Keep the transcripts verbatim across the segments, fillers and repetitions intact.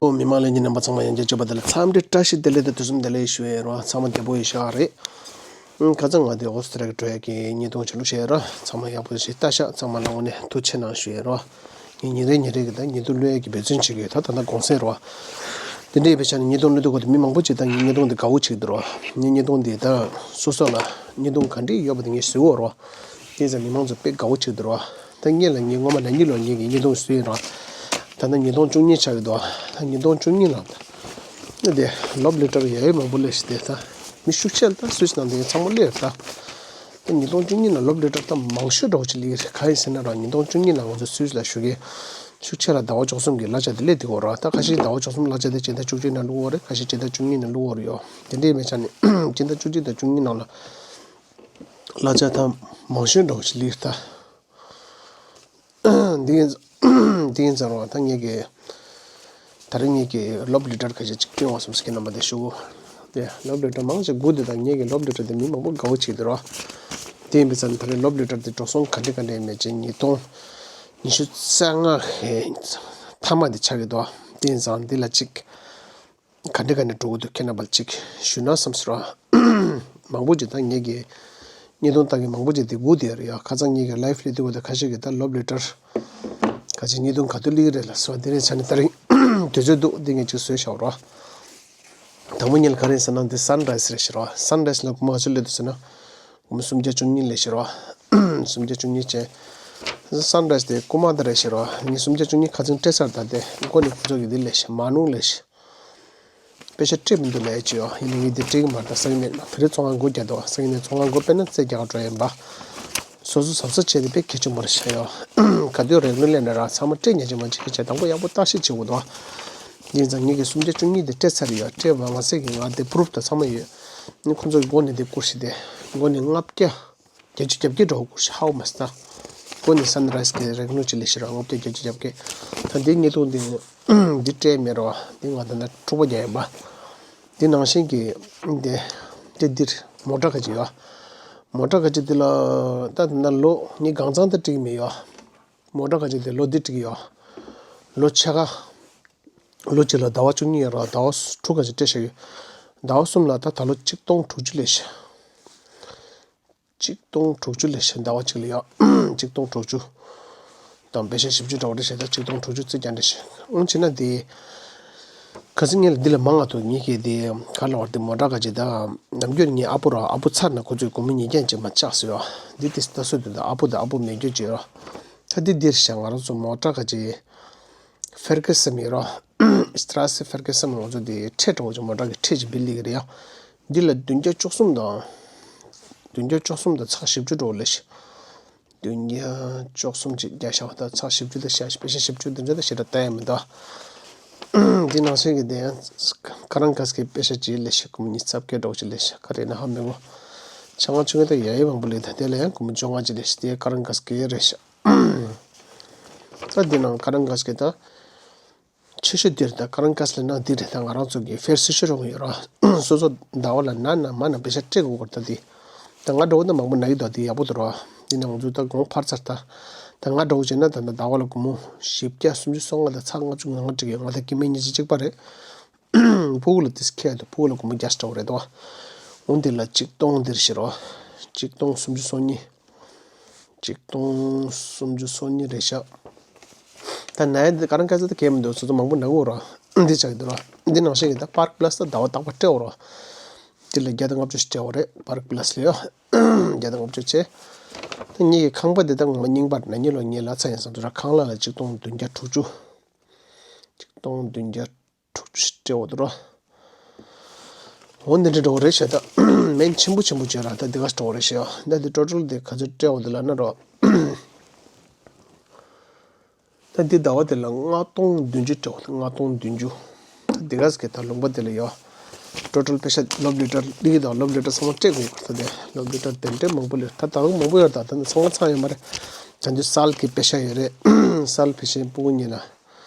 ཨོ་མི་མང་ལྷན་རྒྱས་རྣམ་པ་ཚང་མ་ཡང་བསྐྱར་བཅར་བ་དེ་ལ་འཚམས་འདྲི་བཀྲ་ཤིས་བདེ་ལེགས་དང་དུས་གསུམ་བདེ་ལེགས་ཞུ་ཡས་རོ། ཚང་མ་བདེ་པོ་ཡོད་ཤག་རེད། ཁ་སང་ང་དེ་ཨོ་སི་ཏྲེ་ལི་ཡ་འགྲོ་ཡས་ཀྱི་བརྙན་ཐུང་ཆ་ལུགས་བཤད་རོ། ཚང་མ་ཡག་པོ་ཞིག་ལྟ་ཤག་ཚང་མ་ལ་དངོས་གནས་ཐུགས་རྗེ་གནང་ཞུ་ཡས་རོ། ངས་ཉིན་རེ་ཉིན་རེ་གི་ད་བརྙན་ཐུང་བླུག་ཡས་ཀྱི་འབད་བརྩོན་བྱེད་ཀྱི་ཡོད། ད་ད་ལྟ་དགོངས་སེལ་རོ། དེ་འདྲའི་བྱས་ནས་བརྙན་ཐུང་བླུག་དུས་གོ་དེ་མི་མང་པོ་ཅིག་ད་ངའི་བརྙན་ཐུང་དེ་དགའ་བོ་བྱེད་ཀྱི་འདུག་རོ། ངའི་བརྙན་ཐུང་དེ་ད་སོ་སོ་ལ་བརྙན་ཐུང་ག་འདྲས་ཡོད་པ་དེ་ངས་བཟོས་ཡོད་རོ། དེ་ཙང་མི་མང་ཚོ་དཔེ་དགའ་བོ་བྱེད་ཀྱི་འདུག་རོ། ད་ངས་ལ་ངས་སྔོན་མ་ན་ནིང་ལོ་ངས་ཀྱི་བརྙན་ཐུང་བཟོས་ཡིན་རོ། ད་ནི་ཉིས་སྟོང་བཅུ་གཉིས་ཆགས་ཀྱི་འདུག་ད་ཉིས་སྟོང་བཅུ་གཉིས་ལ་ད་དེ་ལབ་ལེ་ཊར་ཡ་ཡི་མང་པོ་སླེབས་ཤག་དེ་ད་མི་ཤུགས་ཆེ་ལ་ད་སུས་ནང་དེ་ཚང་མ་སླེབས་ད། ད་ཉིས་སྟོང་བཅུ་གཉིས་ལ་ལབ་ལེ་ཊར་ད་མང་ཤོས་འདྲ་བོ་ཅིག་སླེབས་ཀྱི་རེད། གང་ཡིན་ཟེར་ན་ར་ཉིས་སྟོང་བཅུ་གཉིས་ལ་ང་ཚོ་སུད་སི་ལ་བཞུགས་མཁན་ཤུགས་ཆེ་ལ་ཟླ་བ་བཅུ་གསུམ་གྱི་གླ་ཆ་དེ་སླེབས་བསྡད་ཡོད་ར། ད་ཁ་ཤས་ཟླ་བ་བཅུ་གསུམ་གླ་ཆ་དེ་སྤྱི་ཟླ་བཅུ་གཅིག་ནང་བླུགས་ཡོད་རེད། ཁ་ཤས་སྤྱི་ཟླ་བཅུ་གཉིས་ནང་བླུགས་ཡོད་རེད་ཡོ། དེ་འདྲའི་མེད་ཆ་ནས་སྤྱི་ཟླ་བཅུ་གཅིག་དང་བཅུ་གཉིས་ནང་ལ་གླ་ཆ་ད་མང་ཤོས་འདྲ་བོ་ཅིག་སླེབས་ཀྱི་རེད་ད། འདི་ཡིན། འདི་ཡིན་ཙང་རོ། ད་ངེད་ཀྱི་ད་རིང་ངེད་ཀྱི་ལབ་ལེ་ཊར་ཁ་ཤས་ཅིག་སྤྲད་འོང་བསམ་ཟེར་གྱི་རྣམ་པ་དེ་ཞུ་གོ། དེ་ལབ་ལེ་ཊར་མང་ཆེ་སྒུག་དེ་དང་ངེད་ཀྱི་ལབ་ལེ་ཊར་དེ་མི་མང་པོ་དགའ་བོ་བྱེད་དེ་རོ། དེ་ཡིན་པའི་ཙང་ད་རིང་ལབ་ལེ་ཊར་དེ་འགྲོ་སོང་ག་འདྲ་ག་འདྲ་མེད་ཅིང་ཉིས་སྟོང་ཉི་ཤུ་རྩ་ལྔ་མཐའ་མ་དེ་ཆགས་ཀྱི་འདུག་དེ་ཡིན་ཙང་འདི་ལ་ཅིག་ག་འདྲ་ག་འདྲ་འགྲོ་གི་འདུག་ཁྱེད་རྣམ་པར་ཅིག་ཞུ་ན་བསམ་སོང་ར། མང་པོ་ཅིག་ད་ངེད་ཀྱི་བརྙན་ཐུང་ལྟ་མཁན་མང་པོ་ཅིག་དེ་སྒུག་བསྡད་ཡོད་རེད་ཡ། ཁ་སང་ངེད་ཀྱི་ལའེབ་སླེབས་དུས་བ་དེ་ཁ་ཤས་ཀྱིས་ད་ལབ་ལེ་ཊར་ཁ་ཤས་བརྙན་ཐུང་ག་དུས་སླེབས་ཀྱི་རེད་ལབ་སོང་། དེ་རིང་ཆ་ནས་ད་རིང་དུས་ཚོད་འདུག་འདི་ངས་ཅིག་བཟོས་བཞག་རོ། དང་པོ་ཉིད་ལ་ག་རེ་ཟེར་ན་འདི་སན་རའི་སི་རེད་ཤག་རོ། སན་རའི་སི་ལ་སྒོར་མོ་ག་ཚོད་སླེབས་འདུག་ཟེར་ན། སྒོར་མོ་སུམ་བརྒྱ་བཅུ་གཉིས་སླེབས་ཤག་རོ། སུམ་བརྒྱ་བཅུ་གཉིས་བྱས། སན་རའི་སི་དེ་རྐུ་མ་ད་རེད་ཤག་རོ། ངས་སུམ་བརྒྱ་བཅུ་གཉིས་ཁ་ཚིག་སྤྲད་ཚར། ད་དེ་མགོ་ནས་ཁོ་ཚོ་གི་འདི་སླེབས་ཤག་མ་ནུང་སླེབས་ཤག་པེ་ཤ་སྤྲད་མི་འདུག་ལབ་ཡས་ཅིག་ཡོད། ཡིན་ནའི་ངས་འདི་སྤྲད་ཀྱི་མ་རེད། ད་སང་ཉིན་ད་རེས་ཚོང་ཁང་སྒོ་རྒྱག་འདུག་སང་ཉིན་ཚོང་ཁང་སྒོ་ཕྱེ་ན་རྩེ་རྒྱག་ག་འགྲོ་ཡིན་པ། སོ་སོ་གཟབ་གཟབ་བྱས་ཏེ་དཔེ་གལ་ཆེན་པོ་རེད་ཤག་ཡོ། ག་དུས་རེག་ནུས་སླེབས་ན་ར་ཚང་མ་སྤྲད་ཉན་ཅིག་མ་ཅིག་བྱས་དང་པོ་ཡག་པོ་བརྟག་ཞིབ་བྱེད་དགོས་འདུག་ཡིན་ཙང་ངེད་ཀྱིས་སུམ་བརྒྱ་བཅུ་གཉིས་དེ་སྤྲད་ཚར་ཡོད། སྤྲད་པ་མ་ཟད་ཀྱི་ང་དེ་པུ་རུབ་དང་ཚང་མ་ཡོད། ནི་ཁོ་ཚོ་གི་མགོ་ནས་དེ་བསྐུར་ཤིག་དེ་མགོ་ནས་ལྔ་བརྒྱ་བརྒྱད་ཅུ་གྱ་བརྒྱད་འདྲ་བོ་བསྐུར་ཤིག་ཧའོ་མ་སི་ད། མགོ་ནས་སན་རའི་སི་གི་རེག་ནུས་ཅིག་སླེབས་ཤག་ར། ལྔ་བརྒྱ་བརྒྱད་ཅུ་གྱ་བརྒྱད། ད་འདི་བརྙན་ཐུང་འདི་འདི་སྤྲད་མེད་རོ། འདི་ང་ད་ལྟ་འཁྲུག་པ་རྒྱག་ཡིན་པ། འདི་ནང་བཞིན་གྱི་འདི་འདི་འདིར་མོ་ཊ་ཁ་ཅིག་ཡོད། མོ་ཊ་ཁ་ཅིག་འདི་ལ་ད་ད་ལོ་ངས་གང་ཚང་ད་སྤྲད་ཀྱི་མེད་ཡོད། མོ་ཊ་ཁ་ཅིག་འདི་ལོ་འདི་སྤྲད་ཀྱི་ཡོད། ལོ་ཕྱེད་ཀ་ལོ་གཅིག་ལ་ཟླ་བ་བཅུ་གཉིས་ཡོད་ར། ཟླ་བ་དྲུག་ཁ་ཅིག་སྤྲད་བཞག་ཡོད། ཟླ་བ་གསུམ་ལ་ད་ད་ལོ་གཅིག་སྟོང་དྲུག་ཅུ་སླེབས་ཤག་གཅིག་སྟོང་དྲུག་ཅུ་ལས་ཤིག་ཟླ་བ་གཅིག་ལ་ཡོད། གཅིག་སྟོང་དྲུག་ཅུ་དང་པེ་ཤ་བཞི་བཅུ་འདྲ་བོ་རེད་ཤག་ད་གཅིག་སྟོང་དྲུག་ཅུ་རྩིས་རྒྱག་འདྲ་ཞིག་འོང་བྱས་ན་དེ་ཁ་སང་ངས་ལ་འདི་ལ་མང་ང་ཐུག་ངེད་ཀྱིས་དེ་ག་ལ་བར་དེ་མོ་ཊ་ག་ཅིག་ད་ནམ་རྒྱུན་ངའི་ཨ་ཕོ་ར་ཨ་ཕོ་ཚར་ན་ཁོ་ཚོས་སྒོར་མོ་ཉིས་བརྒྱ་ཅིག་མ་བཅག་ཟེར་ཡོད། འདི་དེ་ལྟ་སྲོལ་དེ་ད་ཨ་ཕོ་དང་ཨ་ཕོ་མེད་རྒྱུ་ཅིག་ཡོད། ད་འདི་འདིར་ཤག་ང་རང་ཚོ་མོ་ཊ་ག་ཅིག་ཧྥེར་གི་སམ་ཡིན་རོ། སི་ཏྲ་སི་ཧྥེར་གི་སམ་ང་ཚོ་དེ་ཁྲལ་འདྲ་བོ་ཅིག་མོ་ཊ་གི་ཁྲལ་ཅིག་བིལ་ལི་གི་རེད་ཡ། འདི་ལ་བདུན་བརྒྱ་བཅུ་གསུམ་དང་། བདུན་བརྒྱ་བཅུ་གསུམ་དང་ཚེག་བཞི་བཅུ་འདྲ་བོ་ལས་ཤིག་བདུན་བརྒྱ་བཅུ་གསུམ་ཅིག་རྒྱག་ཤག་ད་ཚེག་བཞི་བཅུ་དང་ཞེ་པེ་ཤ་བཞི་བཅུ་དེ་འདྲ་ད་ཞེ་དྲག་བལྟ་ཡ་མི་འདུག་འདི་ནང་བཞིན་གྱི་དེ་ཡང་ཀ་རན་གྷ་སི་གི་པེ་ཤ་ཅིག་ལས་ཤིག་སྒོར་མོ་ཉི་ཤུ་རྩ་བརྒྱད་འདྲ་བོ་ཅིག་ལས་ཤིག་ག་རེ་ན་ཧ་མི་གོ་ཆང་ང་ཆུང་ངུ་ད་ཡ་ཡི་མང་པོ་ལས་ད་དེ་ལ་ཡང་སྒོར་མོ་བཅོ་ལྔ་ཅིག་ལས་ཤིག་དེ་ཀ་རན་གྷ་སི་གི་རེད་ཤག་ད་འདི་ནང་ཀ་རན་གྷ་སི་གི་ད། ཆེ་ཤོས་འདིར་ད་ཀ་རན་གྷ་སི་ལ་ན་འདི་རེད། ད་ང་རང་ཚོ་གི་ཧྥེར་སི་ཤོ་རོང་ཡོད་ར། སོ་སོ་ཟླ་བ་ལ་ན་ན་མ་ན་པེ་ཤ་སྤྲད་དགོས་གོ་ད་འདི། ད་ང་འདྲ་བོ་ན་མང་པོ་ན་གི་འདུག་འདི་ཡག་པོ་འདུག་ར། འདི་ན་ང་ཚོ་ད་གོང་འཕར་ཚར་ད། ད་ང་འདྲ་བོ་བྱས་ན་ད་ད་ཟླ་བ་ལ་སྒོར་མོ་བཞི་བརྒྱ་སུམ་ཅུ་སོ་ལྔ་དང་ཚེག་ལྔ་བཅུ་ང་ལྔ་སྤྲད་ཀྱི་ཡོད། ང་ད་སྐྱེ་དམན་གཉིས་ཆ་གཅིག་པ་རེད། ཕྲུ་གུ་ལ་དེ་ཁྱད་དུ་ཕྲུ་གུ་ལ་སྒོར་མོ་བརྒྱ་ཞིག་འདྲ་བོ་རེད་དོ། འོ་འདི་ལ་གཅིག་སྟོང་འདིར་བཞག་རོགས། གཅིག་སྟོང་སུམ་ཅུ་སོ་གཉིས། གཅིག་སྟོང་སུམ་ཅུ་སོ་གཉིས་རེད་ཤག་ད་ན་ཡ་འདི་ཀ་རན་གྷ་སི་ད་གས་མི་འདུག་སོ་སོ་མང་པོ་ན་གི་ཡོད་རོགས། འདི་ཆགས་ཀྱི་འདུག་རོགས། འདི་ནང་བཞིན་གྱི་ད་པཱརཀ་པ་ལ་སི་ད་ཟླ་བ་རྟག་པར་སྤྲད་ཡོད་རོགས། འདི་ལ་བརྒྱ་དང་ལྔ་བཅུ་ཞིག་སྤྲད་ཡོད་རེད་པཱརཀ་པ་ལ་སི་ལ་ཡོད། བརྒྱ་དང་ལྔ་བཅུ་བྱས། ད་ངེད་ཀྱི་ཁང་པ་འདི་ད་ངོ་མ་རྙིང་པ་རེད། ན་ནིང་ལོ་ངེད་ལ་ཚ་ཡིན་བསམ་ཚོད་ར། ཁང་གླ་ལ་གཅིག་སྟོང་བདུན་བརྒྱ་དྲུག་ཅུ། གཅིག་སྟོང་བདུན་བརྒྱ་དྲུག་ཅུ་སྤྲད་འོ་དོ་རོ། འོ་འདི་འདྲ་འགྲོ་བ་རེད་ཤག་ད་མེན་ཆེན་པོ་ཆེན་པོ་བྱས་ར། ད་འདི་ག་འགྲོ་བ་རེད་ཤག་ད་འདི་ཊོ་ཊལ་འདི་ག་ཚོད་སྤྲད་འོ་དེ་ལ་ན་རོ། ད་འདི་ཟླ་བ་དེ་ལ་ལྔ་སྟོང་བདུན་ཅུ་སྤྲད་འོ། ལྔ་སྟོང་བདུན་ཅུ། ད་འདི་ག་ཟེར་གི་ད་ལུང་པ་དེ་ལ་ཡོད། ཊོ་ཊལ་པེ་ཤ་ལབ་ལེ་ཊར་འདི་གི་ད་ལབ་ལེ་ཊར་ཚང་མ་སྤྲད་དགོས་གི་ད་དེ་ལབ་ལེ་ཊར་དེ་འདྲ་མང་པོ་ལས་ད་ད་ལོ་མང་པོ་ཡོད། ད་ད་ཚང་མ་ཚང་ཡོད་མ་རེད། ད་འདི་སལ་གི་པེ་ཤ་ཡོད་རེད། སལ་པེ་ཤ་ཕྲུ་གུ་གཉིས་ལ།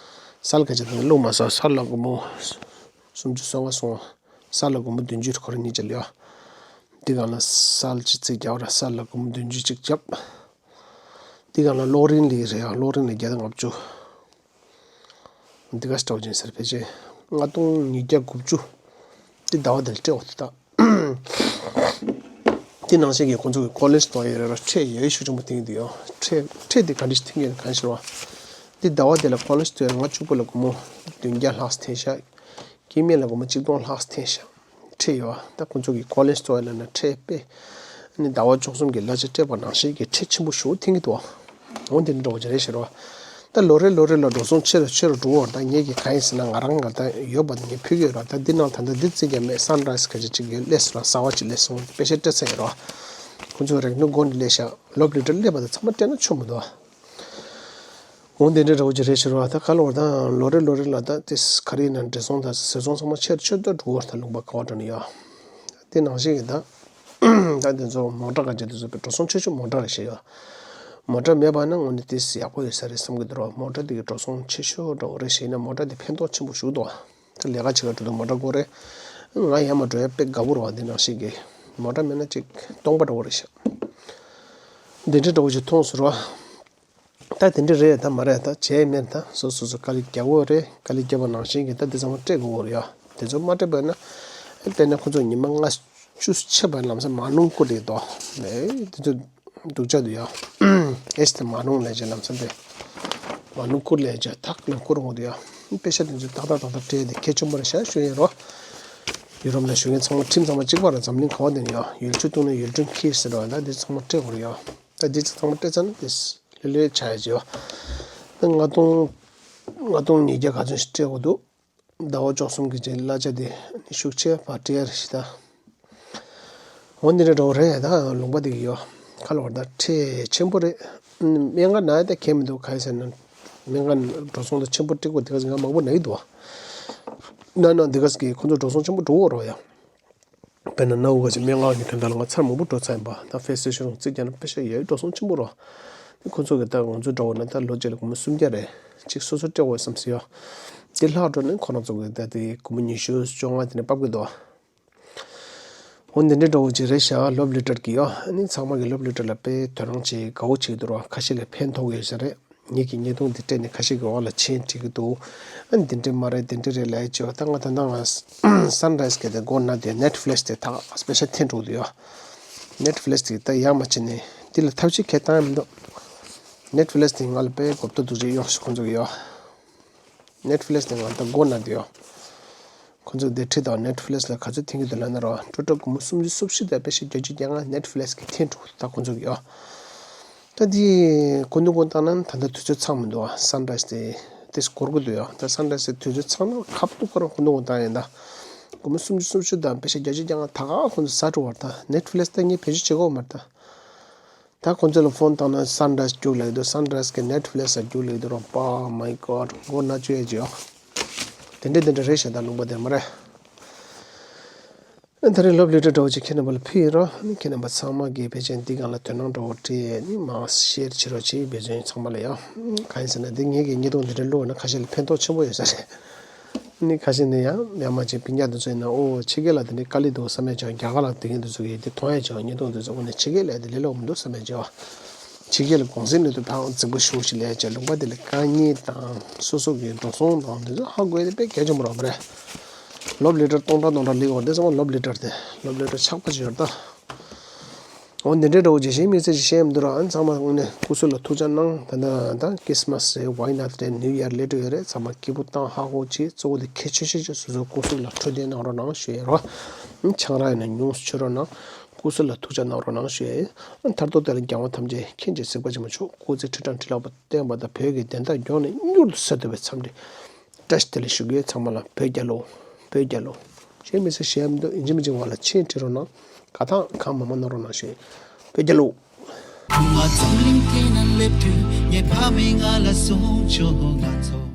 སལ་ག་ཅིག་དང་བླུགས་མ་སོང་། སལ་ལ་སྒོར་མོ་སུམ་ཅུ་སོ་ལྔ་སོང་། སལ་ལ་སྒོར་མོ་བདུན་ཅུ་ཁོ་རང་གཉིས་ཀྱི་ལ་ཡོད། འདི་གང་ལ་སལ་གཅིག་རྩིས་རྒྱག་ར། སལ་ལ་སྒོར་མོ་བདུན་ཅུ་གཅིག་བརྒྱབ། འདི་ག་ལ་གློག་རིན་ལས་རེད་ཡ། གློག་རིན་ལས་བརྒྱ་དང་ལྔ་བཅུ། འདི་ག་སྤྲོ་ཅན་ཟེར་ཕལ་ཆེར་ལྔ་སྟོང་ཉིས་བརྒྱ་དགུ་བཅུ། འདི་ཟླ་བ་འདིར་སྤྲད་འོ་ད། འདི་ནང་བཞིན་གྱི་ཁོང་ཚོ་གི་ཀོ་ལེ་ཇི་གཏོང་ཡས་རེད་ར། ཁྲལ་ཡོད་ཤུགས་ཆེན་པོ་འཐེན་གྱི་འདུག་ཡ། ཁྲལ་ཁྲལ་འདི་ག་འདྲ་ཞིག་འཐེན་གྱི་ཡོད་གང་ཤེས་ར། འདི་ཟླ་བ་འདི་ལ་ཀོ་ལེ་ཇི་ལྟོས་ལྔ་བཅུ་པོ་ལ་སྒོར་མོ་བདུན་བརྒྱ་ལྷག་འཐེན་ཤག་སྐྱེ་དམན་ལ་སྒོར་མོ་གཅིག་སྟོང་ལྷག་འཐེན་ཤག་ཁྲལ་ཡོད་ཨ། ད་ཁོང་ཚོ་གིས་ཀོ་ལེ་ཇི་གཏོང་ཡས་ལ་ན་ཁྲལ་དཔེ། ཨ་ནི་ཟླ་བ་བཅུ་གསུམ་གྱི་གླ་ཆ་སྤྲད་པ་ནང་བཞིན་གྱི་ཁྲལ་ཆེན་པོ་ཞེ་པོ་འཐེན་གྱི་འདུག་ཨ། འོ་འདི་འདྲ་བོ་ཅིག་རེད་ཤག་ར། ད་ལོ་རེ་ལོ་རེ་ལ་འགྲོ་སོང་ཆེ་རུ་ཆེ་རུ་འགྲོ་བ། ད་ངེད་ཀྱིས་གང་ཡིན་ཟེར་ན་ང་རང་ང་ད་ཡོད་པ་ངས་ཕུལ་གྱི་ཡོད་ར། ད་འདི་ནང་ད་ལྟ་འདི་བརྩི་རྒྱ་མེད། སན་རའི་ཛི་ག་ཅིག་ཅིག་ཡོད། སླེབས་སོང་ར། གསར་པ་ཅིག་སླེབས་སོང་། པེ་ཤ་སྤྲད་ཚར་ཡོད་ར། ཁོང་ཚོས་རེག་ནུ་སྒོ་ནས་སླེབས་ཤག་ལོབ་ལི་ཊར་སླེབས་པ་དང་ཚང་མ་སྤྲད་ན་ཆོ་མི་འདུག་ཨ། འོ་འདི་འདྲ་འདྲ་བོ་ཅིག་རེད་ཤག་ར། ད་ག་ལ་བར་ད་ལོ་རེ་ལོ་རེ་ལ་ད་དེ་ག་རེ་ཡིན་ན་འགྲོ་སོང་དང་ཟད་སོང་ཚང་མ་ཆེ་རུ་ཆེ་རུ་འགྲོ་བ། ད་ལུང་པ་ག་བ་འགྲོ་ནས་ཡོད། དེ་ནང་བཞིན་གྱི་ད་ད་དེ་ཚོ་མོ་ཊ་ག་ཅིག་དེ་ཚོ་འགྲོ་སོང་ཆེ་ཤོས་མོ་ཊ་རེད་ཤག་ཡ། མོ་ཊ་མེད་པ་ན་དངོས་གནས་དེ་ཡག་པོ་ཡོད་ས་རེད་བསམ་གྱི་འདུག་ར། མོ་ཊ་དེ་གི་འགྲོ་སོང་ཆེ་ཤོས་འདྲ་བོ་རེད་ཤག་ཡིན་ན་མོ་ཊ་དེ་ཕན་ཐོགས་ཆེན་པོ་ཞིག་འདུག་བ། ད་ལས་ཀ་བྱེད་ག་འགྲོ་དུས་མོ་ཊ་དགོས་རེད། ང་ཡར་མར་འགྲོ་ཡ་དཔེ་དགའ་པོ་རེད་བ། འདི་ནང་བཞིན་གྱི་མོ་ཊ་མེད་ན་ཅིག་སྟོང་པ་འདྲ་བོ་རེད་ཤག་འདི་འདྲ་འདྲ་བོ་ཅིག་མཐོང་སོང་ར། ད་དེ་འདྲ་རེད་ད་མ་རེད། ད་བྱས་མེད་ད་སོ་སོ་སོ་དཀའ་ལས་རྒྱག་དགོས་རེད། དཀའ་ལས་བརྒྱབ་པ་ནང་བཞིན་གྱི་ད་དེ་ཚང་མ་སྤྲད་དགོས་རེད་ཡ། དེ་ཚོ་མ་སྤྲད་པ་ན་དཔེར་ན་ཁོ་ཚོ་ཉི་མ་ལྔ་བཅུ་ཕྱིན་པ་ལམ་སང་མ་ནུང་བསྐུར་རེད་དོ། ཨེ་དེ་ཚོ་སྡུག་ཅག་འདུག་ཡ། ཨེ་དེ་མ་ནུང་ལས་བྱེད་ལམ་སང་དེ་མ་ནུང་བསྐུར་ལས་བྱེད་ཐག་ལ་བསྐུར་འོང་འདུག་ཡ། པེ་ཤ་དེ་ཚོ་ཏག་ཏག་ཏག་ཏག་སྤྲད་དེ་གལ་ཆེན་པོ་རེད་ཤག་ཞུ་ཡིན་རོ། ཡུ་རོབ་ལ་བཞུགས་མཁན་ཚང་མ་ཁྲིམས་ཚང་མ་གཅིག་པ་ར། འཛམ་གླིང་ག་བ་དེ་ཡ་ཡུལ་ཆུ་བཏུང་ན་ཡུལ་སྲུང་ཁྱེར་ཟེར་བ་ད་དེ་ཚང་མ་སྤྲད་དགོས་རེད་ཡ། ད་དེ་ཚང་མ་སྤྲད་ཚར་ན་དེ། ལྷོད་ལྷོད་ཆགས་ཡ་བྱེད་པ། ད་ལྔ་སྟོང་། ལྔ་སྟོང་ཉིས་བརྒྱ་ག་ཚོད་ཞིག་སྤྲད་དགོས་འདུག་ཟླ་བ་བཅུ་གསུམ་གྱི་རྗེས་གླ་ཆ་དེ་ཤུགས་ཆེ་བ་སྤྲད་ཡ་རེད་ཤག་ད། འོ་འདི་འདྲ་འདྲ་བོ་རེད། ད་ལུང་པ་དེ་གི་ཡོད་ཁ་ལོ་བར་ད་ཁྲལ་ཆེན་པོ་རེད། སྨན་ཁང་ན་ཡ་ད་གལ་མི་འདུག་ག་རེ་ཟེར་ན། སྨན་ཁང་འགྲོ་སོང་ད་ཆེན་པོ་སྤྲད་དགོས། དེ་ག་ཟེར་ང་མང་པོ་ན་གི་འདུག་བ། ན་ན་དེ་ག་ཟེར་གི་ཁོ་ཚོ་འགྲོ་སོང་ཆེན་པོ་འགྲོ་གི་རེད་ཡ། དཔེར་ན་གནའ་བོ་ག་ཅིག་སྨན་ཁང་གི་དོན་དག་ལ་ང་ཚར་མང་པོ་འགྲོ་ཚར་ཡིན་པ། ད་ཕེ་སི་ཊེ་ཤན་རྫོང་རྩིས་རྒྱག་ན་པེ་ཤ་ཡ་ཡི་འགྲོ་སོང་ཆེན་པོ་རོ། དེ་ཁོ་ཚོ་གི་ད་ང་ཚོ་འདྲ་བོ་ན་ད་ལོ་གཅིག་ལ་སྒོར་མོ་སུམ་བརྒྱ་རེ་གཅིག་སོ་སོ་སྤྲད་དགོས་བསམ་སྲིད་ཡོ། དེ་ལྷག་འགྲོ་ན་ཁོ་རང་ཚོ་གི་ད་དེ་སྒོར་མོ་ཉི་ཤུ་བཅོ་ལྔ་དེ་ནས་ཕབ་གི་འདུག་འོ་འདི་འདྲའི་འདྲ་བོ་ཅིག་རེད་ཤག་ལོབ་ལི་ཊར་གི་ཡོ། ཨ་ནི་ཚང་མ་གི་ལོབ་ལི་ཊར་ལ་དཔེ་དོ་སྣང་བྱེད་དགའ་བོ་བྱེད་ཀྱི་འདུག་རོ། ཁ་ཤས་ལ་ཕན་ཐོགས་ཡོད་ས་རེད། ངེད་ཀྱི་བརྙན་ཐུང་འདི་སྤྲད་ནས་ཁ་ཤས་ཀྱི་འོག་ལ་མཆན་བྲིས་ཀྱི་འདུག་ཨ་ནི་འདི་འདྲ་མ་རེད་འདི་འདྲ་རེད་ལབ་ཡ་ཅིག་ཡོད། ད་ང་ད་ལྟ་ང་སན་རའི་ཛི་གི་དེ་མགོ་ན་དེ་ནེཊ་ཕི་ལིག་སི་དེ་ད་སྤེ་ཤལ་འཐེན་འགྲོ་གི་འདུག་ཡོ། ནེཊ་ཕི་ལིག་སི་དེ་ད་ཡག་མ་བྱས་ནས་འདི་ལ་ཐབས་ཤེས་གང་ཡང་བཏང་ཡ་མི་འདུག་ནེཊ་ཕི་ལིག་སི་དེ་ང་ལ་དཔེ་གོ་བརྡ་འདུག་ཅིག་གཡོག་ཤོག་ཁོང་ཚོ་གི་ཡོ། ནེཊ་ཕི་ལིག་སི་དེ་ང་ད་མགོ་ན་དེ་ཡོ། ཁོང་ཚོ་དེ་ཁྲིད་དང་ནེཊ་ཕི་ལིག་སི་ལ་ག་ཚོད་འཐེན་གྱི་འདུག་ལབ་ན་རོ། སྤྲོ་སྤྲོ་སྒོར་མོ་སུམ་ཅུ་སོ་བཞི་དང་པེ་ཤ་བརྒྱད་ཅུ་གྱ་ལྔ་ནེཊ་ཕི་ལིག་སི་གིས་འཐེན་འགྲོ་ད་ཁོང་ཚོ་གི་ཡོ། ད་འདི་སྐུ་མདུན་སྐུ་བཏང་ན་ད་ལྟ་དུས་ཚོད་ཚང་མི་འདུག་ཨ། སན་རའི་ཛི་དེ་དེ་འགོར་གི་འདུག་ཡ། ད་སན་རའི་ཛི་དུས་ཚོད་ཚང་ན་ཁ་ཐུག་ཁོ་རང་སྐུ་མདུན་སྐུ་བཏང་ཡིན་ད། སྒོར་མོ་སུམ་ཅུ་སོ་བཞི་དང་པེ་ཤ་བརྒྱད་ཅུ་གྱ་ལྔ་ད་ག་ཁོང་ཚོ་ཟ་འགྲོ་བར་ད་ནེཊ་ཕི་ལིག་སི་ད་ངས་བེད་སྤྱོད་བྱེད་དགོས་མ་རེད་ད། ད་ཁོང་ཚོ་ལ་ཕོན་བཏང་ན་སན་རའི་ཛི་རྒྱུགས་ལེགས་འདུག་སན་རའི་ཛི་གི་ནེཊ་ཕི་ལིག་སི་རྒྱུགས་ལེགས་འདུག་རོ། པ་མའི་གོཌ་མགོ་ན་བཅོས་ཡ་ཅིག་ཡོ། དེ་འདྲ་དེ་འདྲ་རེད་ཤག་ད་ལུང་པ་དེ་མ་རེད། ད་རེས་ལོབ་ལི་ཊར་འདྲ་བོ་ཅིག་ཁྱེད་རྣམ་པ་ལ་ཕུལ་ཡིན་རོ། ཁྱེད་རྣམ་པ་ཚང་མ་གིས་ཕལ་ཆེར་འདི་སྒང་ལ་དོ་སྣང་འདྲ་བོ་སྤྲད་ནས་མར་ཤེར་བྱེད་རོགས་བྱེད། འབད་བརྩོན་ཚང་མ་ལ་ཡང་། གང་ཡིན་ཟེར་ན་འདི་ངེད་ཀྱི་བརྙན་ཐུང་འདི་འདྲ་བླུགས་ན་ཁ་ཤས་ལ་ཕན་ཐོགས་ཆེན་པོ་ཡོད་ས་རེད། ནི་ཁ་ཤས་ནི་ཡང་ཡང་མ་བྱས་སྤུན་ཀྱག་འདི་ཚོ་ཡིན་ན་ཨོ་ཕྱི་རྒྱལ་ལ་དེ་འདྲའི་དཀའ་ལས་འདུག་བསམ་ཡ་ཅིག་ཡོང་། རྒྱ་གར་ལ་དེ་གི་འདི་ཚོ་གིས་དེ་མཐོང་ཡ་ཅིག་ཡོང་། བརྙན་ཐུང་འདི་ཚོ་འོ་ན་ཕྱི་རྒྱལ་ལ་དེ་ལས་སླ་པོ་མི་འདུག་བསམ་ཡ་ཅིག་ཡོང་། ཕྱི་རྒྱལ་ལ་གུང་སེང་ནས་དུ་ཕར་རྫིག་པོ་ཞེ་པོ་ཞིག་ལས་ཀྱང་ལུང་པ་དེ་ལ་དཀའ་ངལ་དང་སོ་སོ་གི་འགྲོ་སོང་དང་དེ་ཚོ་ཧ་གོ་ཡ་དེ་དཔེ་གལ་ཆེན་པོ་རེད་པ་རེད། ལོབ་ལི་ཊར་སྟོང་ཕྲག་སྟོང་ཕྲག་ལེན་དགོས་རེད། དེ་ཚང་མ་ལོབ་ལི་ཊར་དེ་ལོབ་ལི་ཊར་ཆག་པ་ཅིག་ཡོད་རེད་ད། འོ་འདི་འདྲའི་འདྲ་བོ་ཅིག་གཞན་དམིགས་བསལ་ཅིག་བཤད་ཡ་མི་འདུག་ར། ཨ་ནི་ཚང་མ་དངོས་གནས་སྐུ་གཟུགས་ལ་ཐུགས་ཅག་གནང་། ད་ལྟ་ད་ཁྲི་སི་མ་སི་རེད། ཝའི་ནཊ་རེད། ནིའུ་ཡར་སླེབས་འགྲོ་ཡོད་རེད། ཚང་མ་སྐྱིད་པོ་བཏང་ཧ་གོ་བྱེད། གཙོ་བོ་དེ་གལ་ཆེ་ཤོས་ཅིག་སོ་སོའི་སྐུ་གཟུགས་ལ་འཕྲོད་བསྟེན་གནང་རོགས་གནང་ཞུ་ཡ་རོ། ཆང་རག་ཡིན་ན་ཉུང་སུ་བྱེད་རོགས་གནང་། སྐུ་གཟུགས་ལ་ཐུགས་ཅག་གནང་རོགས་གནང་ཞུ་ཡ་ཡིན། མཐར་ཐུག་དེ་ལ་རྒྱལ་དབང་ཐམས་ཅད་མཁྱེན་ཅིང་གཟིགས་པ་ཆེན་པོ་མཆོག་སྐུ་ཚེ་ཁྲི་ཕྲག་ཁྲི་ལོ་བརྟན་པ་དང་བོད་ཀྱི་བདེན་མཐའ་མགྱོགས་ནས་མྱུར་དུ་གསལ་ཐུབ་པའི་འཚམས་འདྲི་བཀྲ་ཤིས་བདེ་ལེགས་ཞུ་གི་ཡོད། ཚང་མ་ལ་བོད་རྒྱལ་ལོ། བོད་རྒྱལ་ལོ། གཞན་མི་ཚེ་གཞན་མི་འདུག་ཡིན་གཅིག་མིན་གཅིག་ང་ལ་མཆན་བྲིས་རོགས་གནང་། དགའ་ཐང་གང་མང་མང་གནང་རོགས་གནང་ཞུ་ཡ་ཡིན། བོད་རྒྱལ་ལོ། ང་འཛམ་གླིང་འདི་ན་སླེབས་དུས་ངའི་ཕ་མས་ང་ལ་གསུངས་བྱུང་། ང་ཚོ་